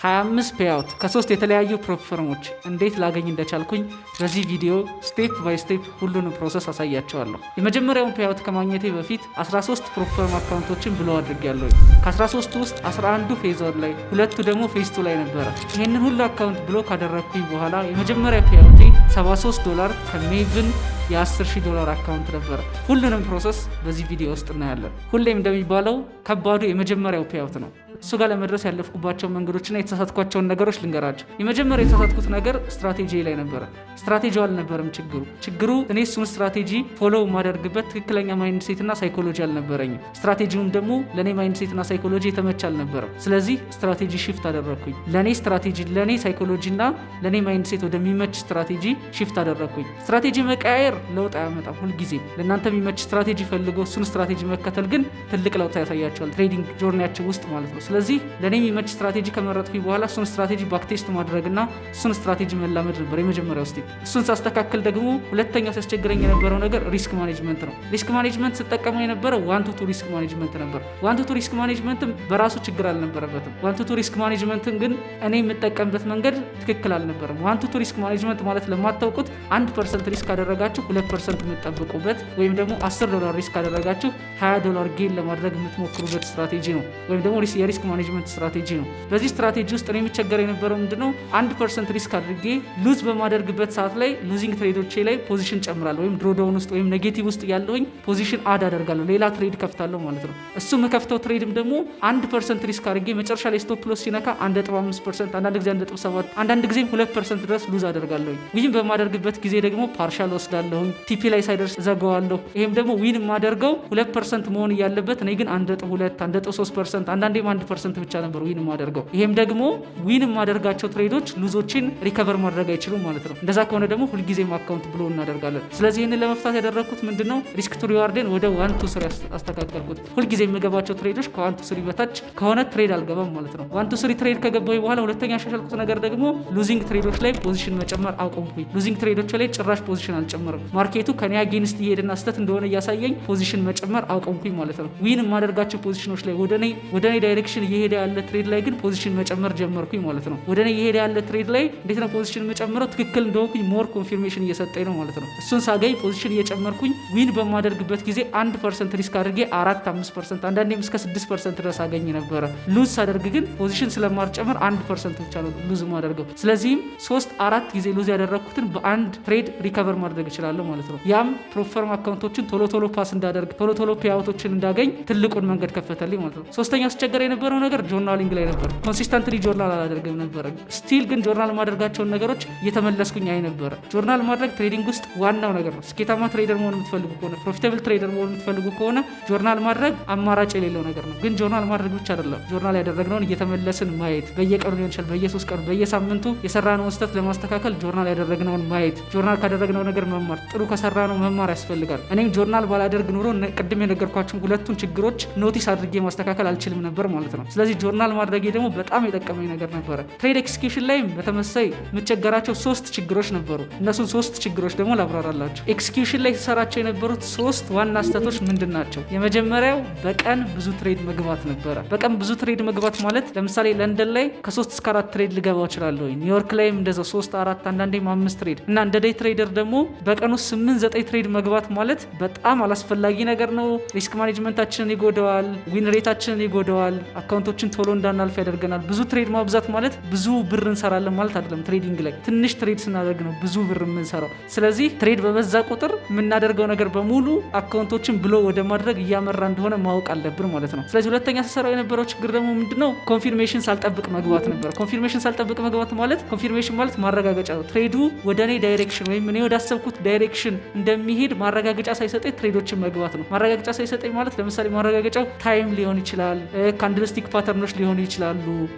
25 payout ከሶስት የተለያዩ prop firm ኦች እንዴት ላገኝ እንደቻልኩኝ በዚህ ቪዲዮ step by step ሁሉንም process አሳያችኋለሁ። የመጀመሪያውን payout ከማግኘቴ በፊት 13 prop firm account ኦችን blow አድርጌያለሁ። ከ13ቱ ውስጥ 11ዱ phase 1 ላይ፣ ሁለቱ ደግሞ phase 2 ላይ ነበረ። ይህንን ሁሉ account blow ካደረግኩኝ በኋላ የመጀመሪያ payout ኤ 73 ዶላር ከሜቭን የ10,000 ዶላር account ነበረ። ሁሉንም process በዚህ ቪዲዮ ውስጥ እናያለን። ሁሌም እንደሚባለው ከባዱ የመጀመሪያው payout ነው። እሱ ጋር ለመድረስ ያለፍኩባቸው መንገዶችና የተሳሳትኳቸውን ነገሮች ልንገራችሁ። የመጀመሪያ የተሳሳትኩት ነገር ስትራቴጂ ላይ ነበረ። ስትራቴጂው አልነበረም ችግሩ። ችግሩ እኔ እሱን strategy follow የማደርግበት ትክክለኛ mindset ና psychology አልነበረኝም። ስትራቴጂውም ደግሞ ለእኔ mindset ና psychology የተመቸ አልነበረም። ስለዚህ strategy shift አደረግኩኝ። ለእኔ ስትራቴጂ፣ ለእኔ psychology ና ለእኔ mindset ወደሚመች strategy shift አደረግኩኝ። ስትራቴጂ መቀያየር ለውጥ አያመጣም። ሁልጊዜም ለእናንተ የሚመች ስትራቴጂ ፈልጎ እሱን ስትራቴጂ መከተል ግን ትልቅ ለውጥ ያሳያችኋል trading journey ያችሁ ውስጥ ማለት ነው። ስለዚህ ለእኔ የሚመች ስትራቴጂ ከመረጥኩኝ በኋላ እሱን strategy backtest ማድረግና እሱን ስትራቴጂ መላመድ ነበር የመጀመሪያው step። እሱን ሳስተካክል ደግሞ ሁለተኛው ሲያስቸግረኝ የነበረው ነገር risk management ነው። Risk management ስጠቀመው የነበረው 1 to 2 risk management ነበር። 1 to 2 risk management ም በራሱ ችግር አልነበረበትም። 1 to 2 risk management ን ግን እኔ የምጠቀምበት መንገድ ትክክል አልነበረም። 1 to 2 risk management ማለት ለማታውቁት 1% risk ካደረጋችሁ 2% የምትጠብቁበት ወይም ደግሞ 10 ዶላር risk ካደረጋችሁ 20 ዶላር gain ለማድረግ የምትሞክሩበት ስትራቴጂ ነው፣ ወይም ደግሞ የ risk management strategy ነው። በዚህ ስትራቴጂ ውስጥ እኔ የምቸገረው የነበረው ምንድነው? 1% risk አድርጌ lose በማደርግበት ሰዓት ላይ losing trade ኦቼ ላይ position ጨምራለሁ ወይም drawdown ውስጥ ወይም negative ውስጥ ያለውኝ position add አደርጋለሁ፣ ሌላ trade ከፍታለሁ ማለት ነው። እሱ የምከፍተው trade ም ደግሞ 1% risk አድርጌ መጨረሻ ላይ stop loss ሲነካ 1.5%፣ አንዳንድ ጊዜ 1.7፣ አንዳንድ ጊዜም 2% ድረስ lose አደርጋለሁኝ። Win በማደርግበት ጊዜ ደግሞ partial ወስዳለሁኝ፣ TP ላይ ሳይደርስ እዘጋዋለሁ። ይሄም ደግሞ win የማደርገው 2% መሆን እያለበት እኔ ግን 1.2፣ 1.3%፣ አንዳንዴም 1% ብቻ ነበር win የማደርገው። ይሄም ደግሞ win የማደርጋቸው trade ኦች loss ኦችን recover ማድረግ አይችሉም ማለት ነው። እንደዛ ከሆነ ደግሞ ሁልጊዜም account blow እናደርጋለን። ስለዚህ ይህንን ለመፍታት ያደረግኩት ምንድነው? Risk to reward ን ወደ 1 to 3 አስተካከልኩት። ሁልጊዜ የምገባቸው trade ኦች ከ 1 to 3 በታች ከሆነ trade አልገባም ማለት ነው። 1 to 3 trade ከገባሁ በኋላ ሁለተኛ ያሻሻልኩት ነገር ደግሞ losing trade ኦች ላይ position መጨመር አቆምኩኝ። Losing trade ኦች ላይ ጭራሽ position አልጨምርም። Market ኡ ከኔ against እየሄደና ስህተት እንደሆነ እያሳየኝ position መጨመር አቆምኩኝ ማለት ነው። Win የማደርጋቸው position ኦች ላይ ወደ እኔ direction እየሄደ ያለ trade ላይ ግን position መጨመር ጀመርኩኝ ማለት ነው። ወደ እኔ እየሄደ ያለ trade ላይ እንዴት ነው position የምጨምረው? ትክክል እንደሆንኩኝ more confirmation እየሰጠኝ ነው ማለት ነው። እሱን ሳገኝ position እየጨመርኩኝ win በማደርግበት ጊዜ 1% risk አድርጌ 4፣ 5%፣ አንዳንዴም እስከ 6% ድረስ አገኝ ነበረ። Lose ሳደርግ ግን position ስለማልጨምር 1% ብቻ ነው lose ማደርገው። ስለዚህም ሶስት አራት ጊዜ lose ያደረግኩትን በአንድ trade recover ማድረግ እችላለሁ ማለት ነው። ያም prop firm account ኦችን ቶሎ ቶሎ pass እንዳደርግ፣ ቶሎ ቶሎ payout ኦችን እንዳገኝ ትልቁን መንገድ ከፈተልኝ ማለት ነው። ሶስተኛ አስቸገረ የነበረው ነገር journaling ላይ ነበር። Consistently journal አላደርግም ነበረ። Still ግን ጆርናል ማደርጋቸውን ነገሮች እየተመለስኩኝ አይ ነበረ። ጆርናል ማድረግ trading ውስጥ ዋናው ነገር ነው። ስኬታማ trader መሆን የምትፈልጉ ከሆነ፣ profitable trader መሆን የምትፈልጉ ከሆነ ጆርናል ማድረግ አማራጭ የሌለው ነገር ነው። ግን ጆርናል ማድረግ ብቻ አይደለም። ጆርናል ያደረግነውን እየተመለስን ማየት፣ በየቀኑ ሊሆን ይችላል፣ በየ3 ቀኑ፣ በየሳምንቱ የሰራነውን ስህተት ለማስተካከል ጆርናል ያደረግነውን ማየት፣ ጆርናል ካደረግነው ነገር መማር፣ ጥሩ ከሰራነው መማር ያስፈልጋል። እኔም ጆርናል ባላደርግ ኑሮ ቅድም የነገርኳችሁን ሁለቱን ችግሮች notice አድርጌ ማስተካከል አልችልም ነበር ማለት ነው። ስለዚህ ጆርናል ማድረጌ ደግሞ በጣም የጠቀመኝ ነገር ነበረ። Trade execution ላይም በተመሳሳይ የምቸገራቸው ሶስት ችግሮች ነበሩ። እነሱን ሶስት ችግሮች ደግሞ ላብራራላችሁ። Execution ላይ ስሰራቸው የነበሩት ሶስት ዋና ስህተቶች ምንድን ናቸው? የመጀመሪያው በቀን ብዙ trade መግባት ነበረ። በቀን ብዙ trade መግባት ማለት ለምሳሌ ለንደን ላይ ከሶስት እስከ አራት trade ልገባ እችላለሁ። ኒውዮርክ ላይም እንደዛው ሶስት፣ አራት፣ አንዳንዴም አምስት trade። እና እንደ day trader ደግሞ በቀን ውስጥ ስምንት ዘጠኝ trade መግባት ማለት በጣም አላስፈላጊ ነገር ነው። Risk management ኣችንን ይጎዳዋል፣ win rate ኣችንን ይጎዳዋል፣ account ኦችን ቶሎ እንዳናልፍ ያደርገናል። ብዙ trade ማብዛት ማለት ብዙ ብር እንሰራለን ማለት አይደለም። Trading ላይ ትንሽ trade ስናደርግ ነው ብዙ ብር የምንሰራው። ስለዚህ trade በበዛ ቁጥር የምናደርገው ነገር በሙሉ account ኦችን blow ወደ ማድረግ እያመራ እንደሆነ ማወቅ አለብን ማለት ነው። ስለዚህ ሁለተኛ ስሰራው የነበረው ችግር ደግሞ ምንድነው? Confirmation ሳልጠብቅ መግባት ነበር። Confirmation ሳልጠብቅ መግባት ማለት፣ confirmation ማለት ማረጋገጫ ነው። Trade ኡ ወደ እኔ direction ወይም እኔ ወዳሰብኩት direction እንደሚሄድ ማረጋገጫ ሳይሰጠኝ trade ኦችን መግባት ነው። ማረጋገጫ ሳይሰጠኝ ማለት ለምሳሌ ማረጋገጫው time ሊሆን ይችላል፣ candlestick pattern ኦች ሊሆኑ ይችላሉ፣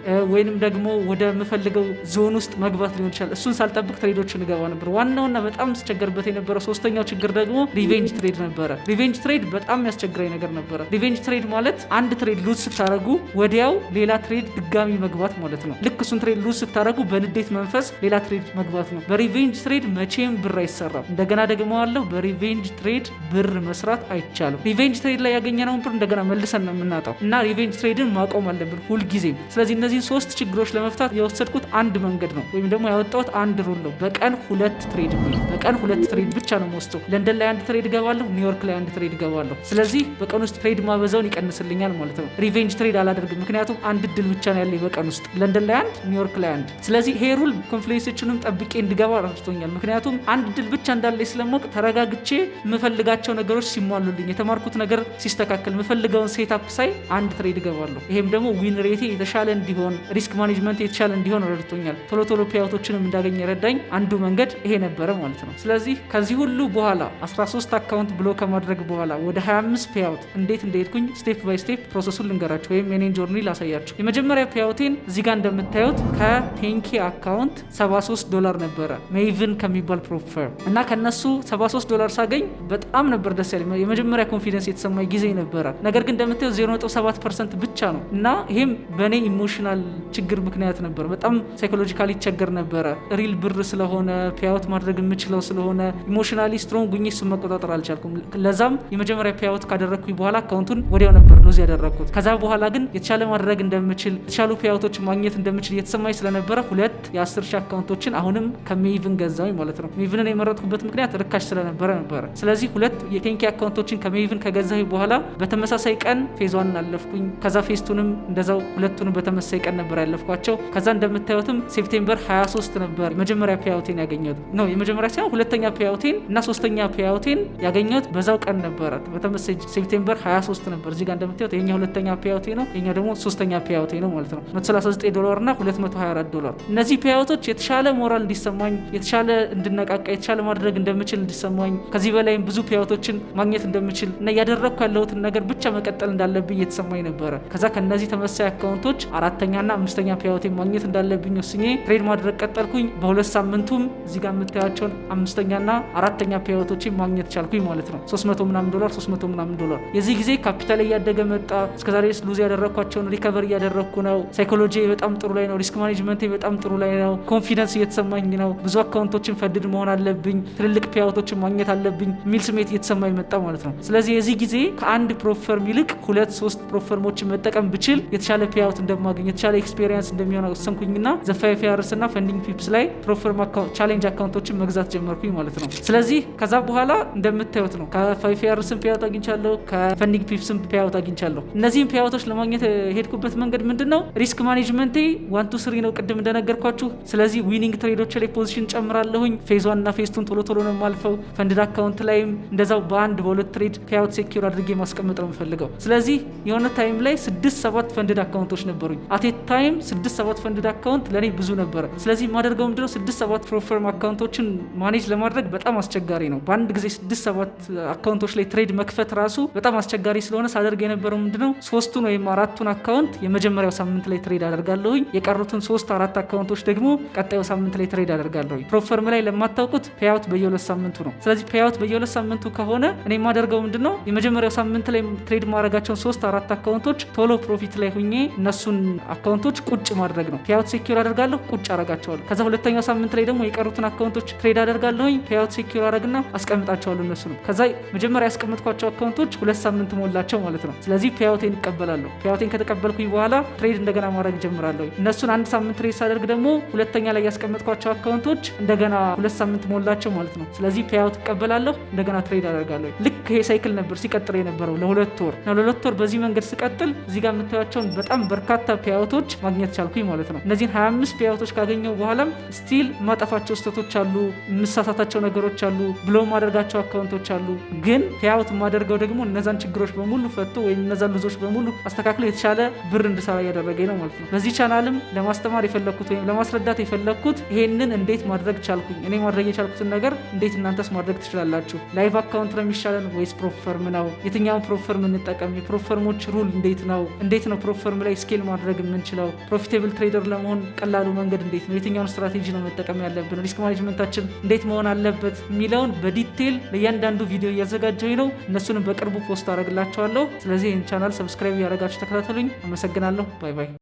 ወይንም ደግሞ ወደ ምፈልገው ዞን ውስጥ መግባት ሊሆን ይችላል። እሱን ሳልጠብቅ trade ኦችን እገባ ነበር። ዋናውና በጣም ስቸገርበት የነበረው ሶስተኛው ችግር ደግሞ revenge trade ነበረ። Revenge trade በጣም የሚያስቸግረኝ ነገር ነበረ። Revenge trade ማለት አንድ trade lose ስታደረጉ ወዲያው ሌላ trade ድጋሚ መግባት ማለት ነው። ልክ እሱን trade lose ስታደረጉ በንዴት መንፈስ ሌላ trade መግባት ነው። በ revenge trade መቼም ብር አይሰራም። እንደገና ደግመዋለሁ፣ በ revenge trade ብር መስራት አይቻልም። Revenge trade ላይ ያገኘነውን ብር እንደገና መልሰን ነው የምናጣው እና revenge trade ን ማቆም አለብን ሁልጊዜም። ስለዚህ እነዚህን ሶስት ችግሮች ለመፍታት የወሰድኩት አንድ መንገድ ነው፣ ወይም ደግሞ ያወጣሁት አንድ rule ነው። በቀን ሁለት trade የሚል፣ በቀን ሁለት trade ብቻ ነው የምወስደው። ለንደን ላይ አንድ trade እገባለሁ፣ ኒውዮርክ ላይ አንድ trade እገባለሁ። ስለዚህ በቀን ውስጥ trade ማበዛውን ይቀንስልኛል ማለት ነው። Revenge trade አላደርግም፣ ምክንያቱም አንድ እድል ብቻ ነው ያለኝ በቀን ውስጥ፣ ለንደን ላይ አንድ፣ ኒውዮርክ ላይ አንድ። ስለዚህ ይሄ rule confluence ኦችንም ጠብቄ እንድገባ ረድቶኛል። ምክንያቱም አንድ እድል ብቻ እንዳለኝ ስለማውቅ ተረጋግቼ የምፈልጋቸው ነገሮች ሲሟሉልኝ፣ የተማርኩት ነገር ሲስተካከል፣ የምፈልገውን setup ሳይ አንድ trade እገባለሁ። ይሄም ደግሞ win rate ኤ የተሻለ እንዲሆን፣ risk management የተሻለ እንዲሆን ረድቶኛል። ቶሎ ቶሎ payout ኦችንም እንዳገኝ የረዳኝ አንዱ መንገድ ይሄ ነበረ ማለት ነው። ስለዚህ ከዚህ ሁሉ በኋላ፣ 13 account blow ከማድረግ በኋላ ወደ 25 payout እንዴት እንደሄድኩኝ step by step process ኡን ልንገራችሁ ወይም የኔን journey ላሳያችሁ። የመጀመሪያ payout ኤን እዚህ ጋር እንደምታዩት ከ 10K account 73 ዶላር ነበረ Maven ከሚባል prop firm እና ከነሱ 73 ዶላር ሳገኝ በጣም ነበር ደስ ያለኝ። የመጀመሪያ confidence የተሰማኝ ጊዜ ነበረ። ነገር ግን እንደምታዩት 0.7% ብቻ ነው እና ይሄም በእኔ emotional ችግር ምክንያት ነበር። በጣም psychologically እቸገር ነበረ። Real ብር ስለሆነ፣ payout ማድረግ የምችለው ስለሆነ emotionally strong ሁኜ እሱን መቆጣጠር አልቻልኩም። ለዛም የመጀመሪያ payout ካደረግኩኝ በኋላ account ኡን ወዲያው ነበር lose ያደረግኩት። ከዛ በኋላ ግን የተሻለ ማድረግ እንደምችል፣ የተሻሉ payout ኦችን ማግኘት እንደምችል እየተሰማኝ ስለነበረ ሁለት የ10 ሺህ account ኦችን አሁንም ከ Maven ገዛሁኝ ማለት ነው። Maven ን የመረጥኩበት ምክንያት ርካሽ ስለነበረ ነበረ። ስለዚህ ሁለት የ 10K account ኦችን ከ Maven ከገዛሁኝ በኋላ በተመሳሳይ ቀን phase one ን አለፍኩኝ። ከዛ phase two ንም እንደዛው ሁለቱንም በተመሳሳይ ቀን ነበር ያለፍኳቸው። ከዛ እንደምታዩትም September 23 ነበር የመጀመሪያ payout ኤን ያገኘሁት፣ ነው የመጀመሪያ ሳይሆን ሁለተኛ payout ኤን እና ሶስተኛ payout ኤን ያገኘሁት በዛው ቀን ነበረ። በተመሳሳይ September 23 ነበር። እዚህ ጋር እንደምታዩት ይሄኛው ሁለተኛ payout ኤ ነው፣ ይሄኛው ደግሞ ሶስተኛ payout ኤ ነው ማለት ነው። 139 ዶላር እና 224 ዶላር። እነዚህ payout ኦች የተሻለ ሞራል እንዲሰማኝ፣ የተሻለ እንድነቃቃ፣ የተሻለ ማድረግ እንደምችል እንዲሰማኝ፣ ከዚህ በላይም ብዙ payout ኦችን ማግኘት እንደምችል እና እያደረግኩ ያለሁትን ነገር ብቻ መቀጠል እንዳለብኝ እየተሰማኝ ነበረ። ከዛ ከነዚህ ተመሳሳይ account ኦች አራተኛና አምስተኛ payout ኤን ማግኘት እንዳለብኝ ወስኜ trade ማድረግ ቀጠልኩኝ። በ2 ሳምንቱም እዚህ ጋር የምታያቸውን አምስተኛና አራተኛ payout ኦችን ማግኘት ቻልኩኝ ማለት ነው። 300 ምናምን ዶላር፣ 300 ምናምን ዶላር። የዚህ ጊዜ ካፒታል እያደገ መጣ። እስከዛሬ lose ያደረግኳቸውን recover እያደረግኩ ነው። ሳይኮሎጂ በጣም ጥሩ ላይ ነው። Risk management በጣም ጥሩ ላይ ነው። Confidence እየተሰማኝ ነው። ብዙ account ኦችን funded መሆን አለብኝ፣ ትልልቅ payout ኦችን ማግኘት አለብኝ የሚል ስሜት እየተሰማኝ መጣ ማለት ነው። ስለዚህ የዚህ ጊዜ ከአንድ prop firm ይልቅ ሁለት ሶስት prop firm ኦችን መጠቀም ብችል የተሻለ payout እንደማገኝ፣ የተሻለ experience እንደሚሆን ወሰንኩኝና The 5 Rs እና Funding Pips ላይ prop firm challenge account ኦችን መግዛት ጀመርኩኝ ማለት ነው። ስለዚህ ከዛ በኋላ እንደምታዩት ነው፣ ከ 5 Rs ም payout አግኝቻለሁ፣ ከ Funding Pips ም payout አግኝቻለሁ። እነዚህም payout ኦች ለማግኘት የሄድኩበት መንገድ ምንድን ነው? Risk management ኤ 1 to 3 ነው ቅድም እንደነገርኳችሁ። ስለዚህ winning trade ኦች ላይ position ጨምራለሁኝ። Phase one እና phase two ን ቶሎ ቶሎ ነው የማልፈው። Funded account ላይም እንደዛው በአንድ በሁለት trade payout secure አድርጌ ማስቀመጥ ነው የምፈልገው። ስለዚህ የሆነ time ላይ ስድስት ሰባት funded account ኦች ነበሩኝ። At a time ስድስት ሰባት funded account ለእኔ ብዙ ነበረ። ስለዚህ የማደርገው ምንድነው? ስድስት ሰባት prop firm account ኦችን manage ለማድረግ በጣም አስቸጋሪ ነው። በአንድ ጊዜ ስድስት ሰባት account ኦች ላይ trade መክፈት ራሱ በጣም አስቸጋሪ ስለሆነ ሳደርግ የነበረው ምንድነው? ሶስቱን ወይም አራቱን account የመጀመሪያው ሳምንት ላይ trade አደርጋለሁኝ። የቀሩትን ሶስት አራት account ኦች ደግሞ ቀጣዩ ሳምንት ላይ trade አደርጋለሁኝ። Prop firm ላይ ለማታውቁት payout በየ2 ሳምንቱ ነው። ስለዚህ payout በየ2 ሳምንቱ ከሆነ እኔ የማደርገው ምንድነው? የመጀመሪያው ሳምንት ላይ trade ማድረጋቸውን ሶስት አራት account ኦች ቶሎ profit ላይ ሁኜ እነሱን account ኦች ቁጭ ማድረግ ነው። Payout secure አደርጋለሁ፣ ቁጭ አረጋቸዋለሁ። ከዛ ሁለተኛው ሳምንት ላይ ደግሞ የቀሩትን account ኦች trade አደርጋለሁኝ፣ payout secure አረግና አስቀምጣቸዋለሁ እነሱ ነው። ከዛ መጀመሪያ ያስቀመጥኳቸው account ኦች 2 ሳምንት ሞላቸው ማለት ነው። ስለዚህ payout ኤን እቀበላለሁ። Payout ኤን ከተቀበልኩኝ በኋላ trade እንደገና ማድረግ ጀምራለሁ። እነሱን አንድ ሳምንት trade ሳደርግ ደግሞ ሁለተኛ ላይ ያስቀመጥኳቸው account ኦች እንደገና 2 ሳምንት ሞላቸው ማለት ነው። ስለዚህ payout እቀበላለሁ፣ እንደገና trade አደርጋለሁ። ልክ ይሄ cycle ነበር ሲቀጥል የነበረው ለ2 ወር እና ለ2 ወር በዚህ መንገድ ስቀጥል እዚህ ጋር የምታዩቸውን በጣም በርካታ payout ኦች ማግኘት ቻልኩኝ ማለት ነው። እነዚህን 25 payout ኦች ካገኘሁ በኋላም still የማጠፋቸው ስህተቶች አሉ፣ የምሳሳታቸው ነገሮች አሉ፣ blow የማደርጋቸው account ኦች አሉ። ግን payout የማደርገው ደግሞ እነዛን ችግሮች በሙሉ ፈቶ ወይም እነዛን loss ኦች በሙሉ አስተካክሎ የተሻለ ብር እንድሰራ እያደረገኝ ነው ማለት ነው። በዚህ ቻናልም ለማስተማር የፈለግኩት ወይም ለማስረዳት የፈለግኩት ይሄንን እንዴት ማድረግ ቻልኩኝ፣ እኔ ማድረግ የቻልኩትን ነገር እንዴት እናንተስ ማድረግ ትችላላችሁ? Live account ነው የሚሻለን ወይስ prop firm ነው? የትኛውን prop firm እንጠቀም? የ prop firm ኦች rule እንዴት ነው? እንዴት ነው prop firm ላይ scale ማድረግ የምንችለው? Profitable trader ለመሆን ቀላሉ መንገድ እንዴት ነው? የትኛውን ስትራቴጂ ነው መጠቀም ያለብን? Risk management ኣችን እንዴት መሆን አለበት የሚለውን በ detail ለእያንዳንዱ ቪዲዮ እያዘጋጀሁኝ ነው። እነሱንም በቅርቡ post አደርግላችኋለሁ። ስለዚህ ይህን channel subscribe እያደረጋችሁ ተከታተሉኝ። አመሰግናለሁ። Bye bye።